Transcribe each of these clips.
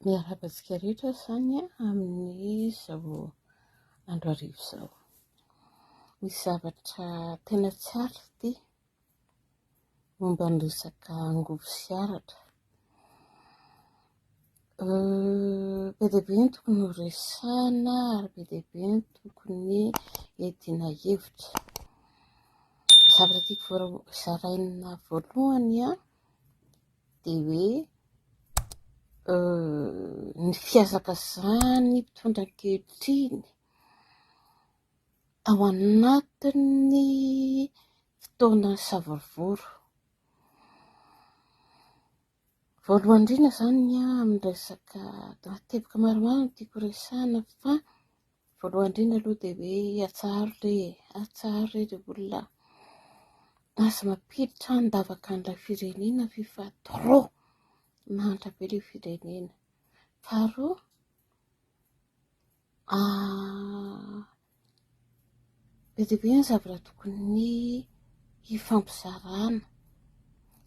Miarahaba antsika rehetra izany amin'izao andro hariva izao. Misy zavatra tena tsy aritra ity momba ny resaka angovo sy aratra. Be dia be ny tokony ho resahana ary be dia be ny tokony hiadiana hevitra. Ny zavatra tiako zaraina voalohany dia hoe ny fihazakazahan'ny mpitondra ankehitriny ao anatin'ny fotoana savorovoro. Voalohany indrindra izany amin'ny resaka teboka maromaro no tiako horesahana fa voalohany indrindra aloha dia hoe atsaharo re e, atsaharo re ry olona a! Aza mampiditra an-davaka an'ilay firenena f'efa trop mahantra be ilay firenena. Faharoa, Be dia be ny zavatra tokony hifampizarana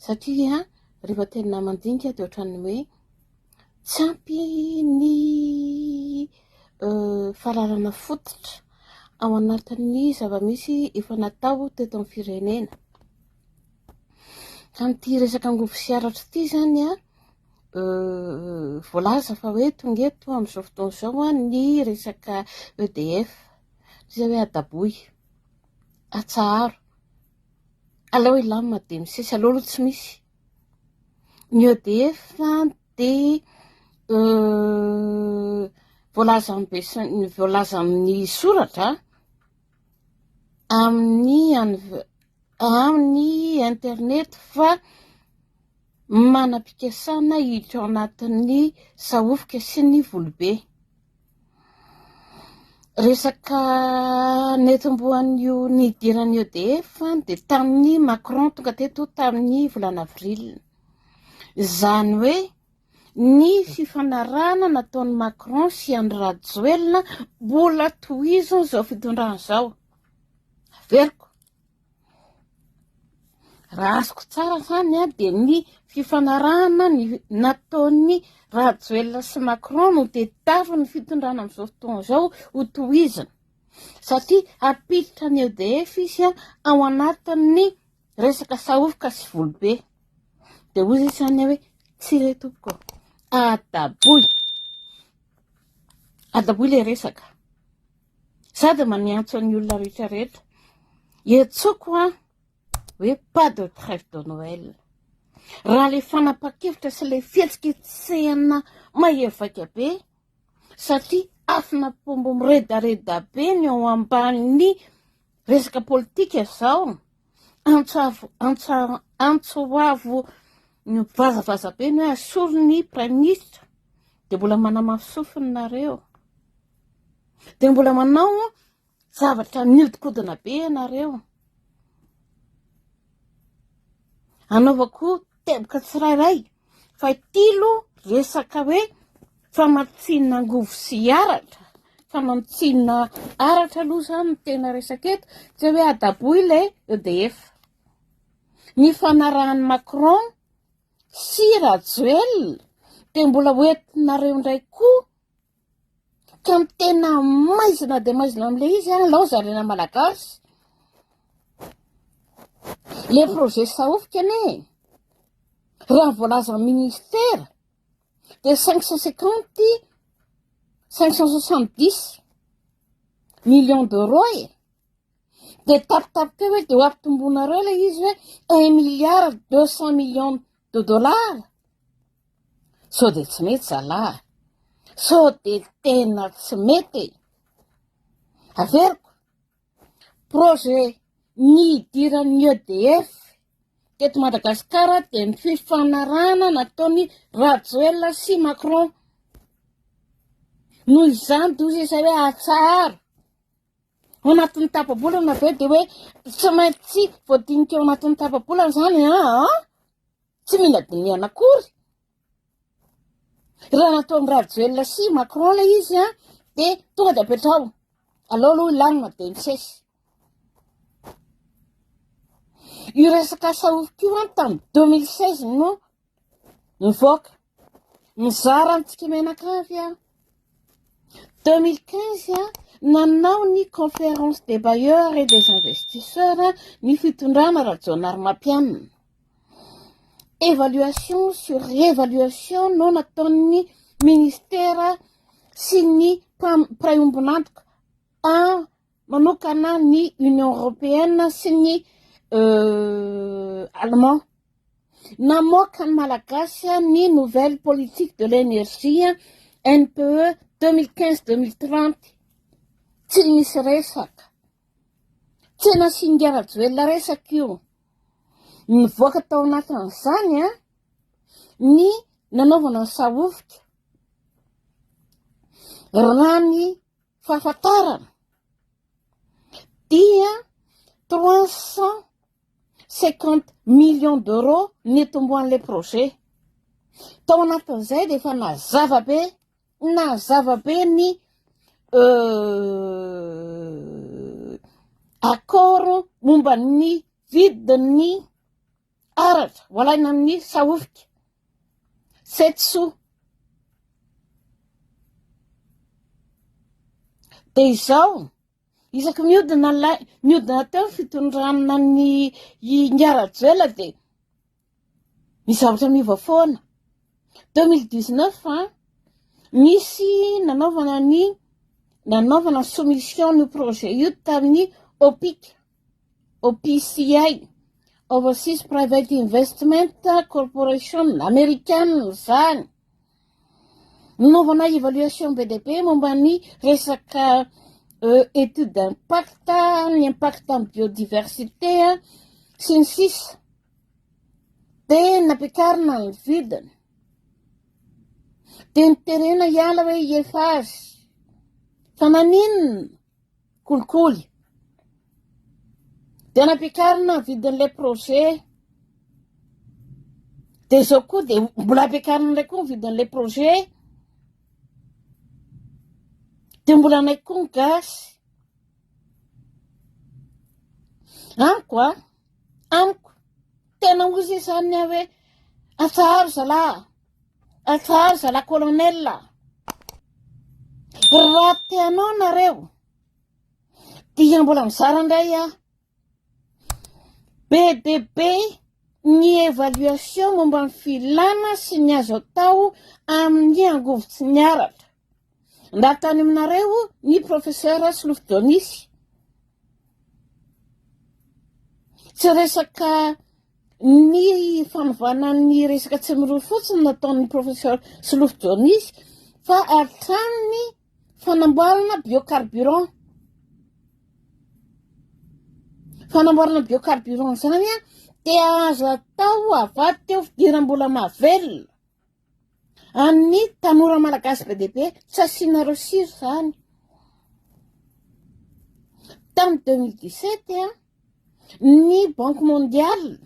satria rehefa tena mandinika dia ohatran'ny hoe tsy ampy ny fahalalana fototra ao anatin'ny zava-misy efa natao teto amin'ny firenena. Ka amin'ity resaka angovo sy aratra ity izany an, voalaza fa hoe tonga eto amin'izao fotoana izao ny resaka EDF, izay hoe adaboy, atsaharo, aleo hilamina dia misesy, aleo aloha tsy misy. Ny EDF dia voalaza amin'ny be sy ny voalaza amin'ny soratra amin'ny amin'ny internet fa manam-pikasana hiditra ao anatin'ny sahofika sy ny volobe. Resaka nentim-boan'io nidiran'ny EDF dia tamin'ny Macron tonga teto tamin'ny volana avril. Izany hoe ny fifanarahana nataon'i Macron sy Andry Rajoelina mbola tohiziny izao fitondrana izao. Averiko. Raha azoko tsara izany an, dia ny fifanarahana ny nataon'i Rajoelina sy Macron no tadiavin'ny fitondrana amin'izao fotoana izao ho tohizina. Satria hampiditra ny EDF izy an, ao anatin'ny resaka sahovoka sy volobe. Dia hoy izy izany hoe, tsy re tompoko, adaboy. Adaboy ilay resaka. Sady maniantso ny olona rehetra rehetra. Iantsoko an, hoe pas de trêve de Noël. Raha ilay fanapahan-kevitra sy ilay fihetsiketsehana mahery vaika be, satria afon'ampombo miredareda be ny ao ambanin'ny resaka politika izao, antso avo, antso, antso avo mivazavaza be ny hoe asory ny praiminisitra, dia mbola manamafy sofina nareo. Dia mbola manao zavatra miodikodina be ianareo. Anaovako teboka tsirairay fa ity aloha resaka hoe famatsiana angovo sy aratra, famatsiana aratra aloha izany no tena resaka eto, tsy hoe adaboy ilay EDF. Ny fanarahan'i Macron sy Rajoelina dia mbola hoentinareo indray koa Ka ny tena maizina dia maizina amin'ilay izy an, alao zarena malagasy. Le projet Sahofika anie, raha ny voalazan'ny ministera dia 550, 570 millions d'euros e. Dia tapitapitra eo hoe dia ho ampitomboinareo ilay izy hoe un milliard 200 millions de dollars. Sao dia tsy mety zalahy? Sao dia tena tsy mety e? Averiko, projet nidiran'ny EDF teto Madagasikara dia ny fifanarahana nataon'i Rajoelina sy Macron. Noho izany dia hoy izy hoe atsaharo. Ao anatin'ny tapa-bolana ve dia hoe tsy maintsy voadinika ao anatin'ny tapa-bolana izany an? Tsy mila dinihana akory. Raha nataon'i Rajoelina sy Macron ilay izy an, dia tonga dia apetraho. Aleo aloha hilamina dia misesy. Io resaka Saofiko io an, tamin'ny 2016 no nivoaka. Mizara amintsika mianakavy aho. 2015, nanao ny conférence des bailleurs et des investisseurs ny fitondrana Rajaonarimampianina. Évaluation sur évaluation no nataon'ny ministera sy ny mpiray ombon'antoka, manokana ny Union européenne sy ny allemand. Namoaka ny Malagasy ny nouvelle politique de l'énergie NPE 2015-2030. Tsy misy resaka, tsy nasian'i Rajoelina resaka io. Nivoaka tao anatin'izany ny nanaovana ny Sahofika. Raha ny fahafantarana dia 350 millions d'euros ny tomboan'ilay projet. Tao anatin'izay dia efa nazava be, nazava be ny accord momba ny vidin'ny aratra ho alaina amin'ny Sahofika, 7 sous. Dia izao isaky miodina lay miodina teo ny fitondrana ny Ingahy Rajoelina dia misy zavatra miova foana. 2019 nisy nanaovana soumission ny projet io tamin'ny OPIC, OPCI, Overseas Private Investment Corporation amerikana zany. Nanaovana évaluation be dia be momba ny resaka étude d'impact, ny impact amin'ny biodiversité sy ny sisa. Dia nampiakarina ny vidiny, dia niterena hiala hoe Eiffage fa naninona, kolikoly. Dia nampiakarina ny vidin'ilay projet. Dia izao koa dia mbola ampiakarina indray koa ny vidin'ilay projet. Dia mbola anaiky koa ny gasy. Amiko amiko tena ozy izany aho hoe atsaharo zalahy, atsaharo zalahy colonel. Raha tianao nareo dia mbola mizara indray aho. Be dia be ny évaluation momba ny filana sy ny azo atao amin'ny angovo tsy miaratra. Mba tany aminareo ny professeur Solofo Donisy. Tsy resaka ny fanovana ny resaka tsy miroa fotsiny nataon'ny professeur Solofo Donisy fa hatramin'ny fanamboarana biocarburant. Fanamboarana biocarburant zany dia azo atao avadika ho fidiram-bola mahavelona amin'ny tanora malagasy be dia be. Tsy asianareo siro zany. Tamin'ny 2017 ny Banque mondiale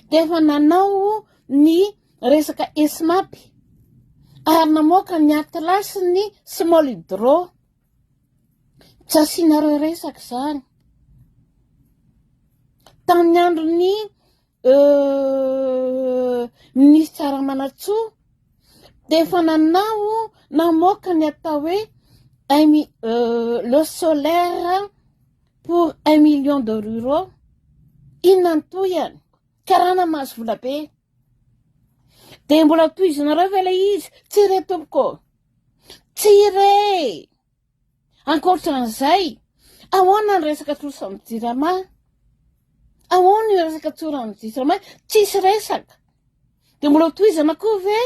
dia efa nanao ny resaka ESMAP ary namoaka ny atlas ny small hydro. Tsy asianareo resaka zany. Tamin'ny andron'ny ministra Ramanantsoa dia efa nanao namoaka ny atao hoe le solaire pour 1 million de ruraux. Inona ny tohiny? Karana mahazo vola be. Dia mbola tohizinareo ve ilay izy? Tsy re tompoko, tsy re. Ankoatran'izay, ahoana ny resaka trosa amin'ny Jirama? Ahoana io resaka trosa amin'ny Jirama? Tsisy resaka. Dia mbola tohizana koa ve?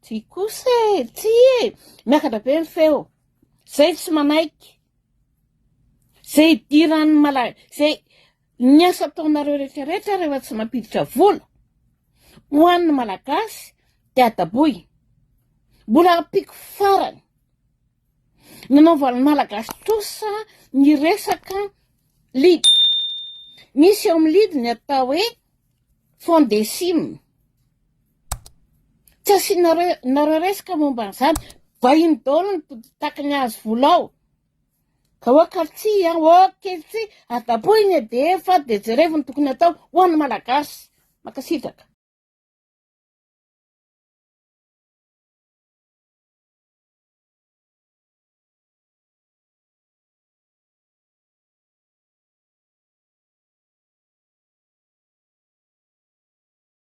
Tsy kosa e, tsy e. Miakatra be ny feo. Zay tsy manaiky. Zay idiran'ny mala, zay ny asa ataonareo rehetrarehetra rehefa tsy mampiditra vola ho an'ny Malagasy dia adaboy. Mbola ampiko farany. Nanaovan'ny Malagasy trosa ny resaka LID. Misy eo amin'ny LID ny atao hoe Fondecim. Tsy asianareo nareo resaka momba an'izany. Vahiny daholo ny takiny azo vola ao. Ka oka tsy ok tsy adaboy ny EDF dia jerevo ny tokony atao ho an'ny Malagasy. Mankasitraka.